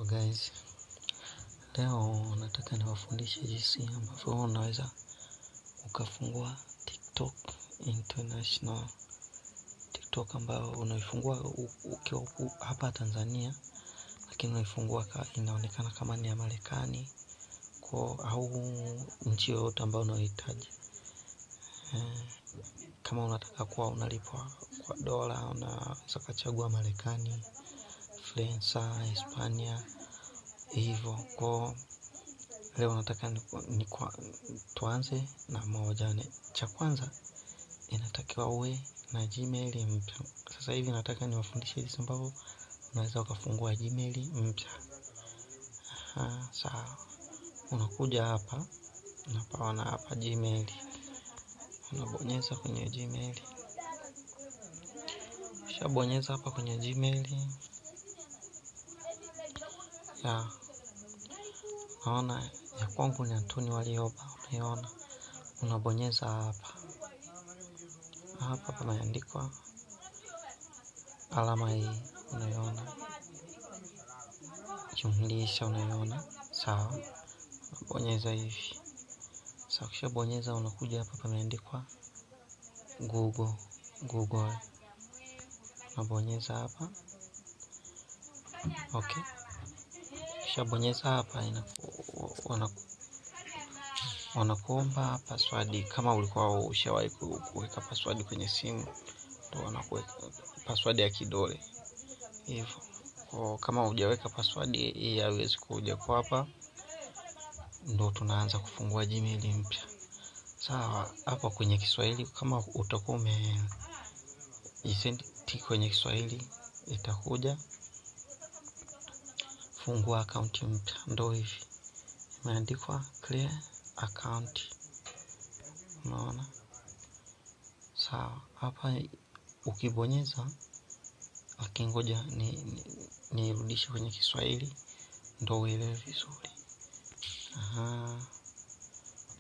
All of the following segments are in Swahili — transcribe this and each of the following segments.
Guys, leo nataka niwafundishe jinsi ambavyo unaweza ukafungua TikTok International. TikTok ambayo unaifungua ukiwa hapa Tanzania, lakini unaifungua inaonekana kama ni ya Marekani kwa au nchi yoyote ambayo unahitaji. Kama unataka kuwa unalipwa kwa dola, unaweza kuchagua Marekani, Faransa, Hispania, hivyo. Kwa leo nataka tuanze na moja. Cha kwanza inatakiwa uwe na Gmail mpya. Sasa hivi nataka niwafundishe jinsi ambavyo unaweza ukafungua Gmail mpya. Sawa. Unakuja hapa, unapaona hapa Gmail. Unabonyeza kwenye Gmail. Ukishabonyeza hapa kwenye Gmail, ya naona ya kwangu ni Anthony Warioba, unaiona. Unabonyeza hapa. Hapa pameandikwa alama hii, unaiona. Jumlisha, unaiona. Sawa. Unabonyeza hivi. Sasa ukishabonyeza unakuja hapa pameandikwa Google, Google. Unabonyeza hapa. Okay. Ukishabonyeza hapa wanakuomba password. Kama ulikuwa ushawahi kuweka password kwenye simu, ndio wanakuweka password ya kidole hivyo. Kwa kama hujaweka password hii haiwezi kuja kwa hapa. Ndio tunaanza kufungua Gmail mpya. Sawa, hapa kwenye Kiswahili kama utakuwa umeisend kwenye Kiswahili itakuja fungua account mpya. Ndio hivi imeandikwa clear account, unaona. Sawa, hapa ukibonyeza, lakini ngoja nirudishe kwenye Kiswahili ndio uelewe vizuri.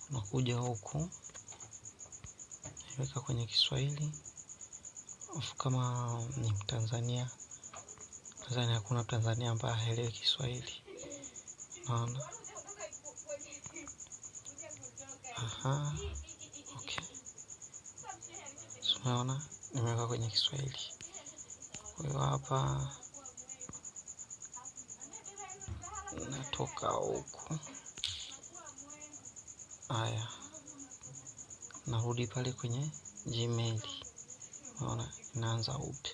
Unakuja huku weka kwenye Kiswahili. Alafu kama ni Mtanzania, nadhani hakuna Mtanzania ambaye haelewi Kiswahili, unaona. Okay. Unaona nimeweka kwenye Kiswahili. Kwa hiyo hapa natoka huku. Haya, narudi pale kwenye Gmail. Unaona inaanza upya.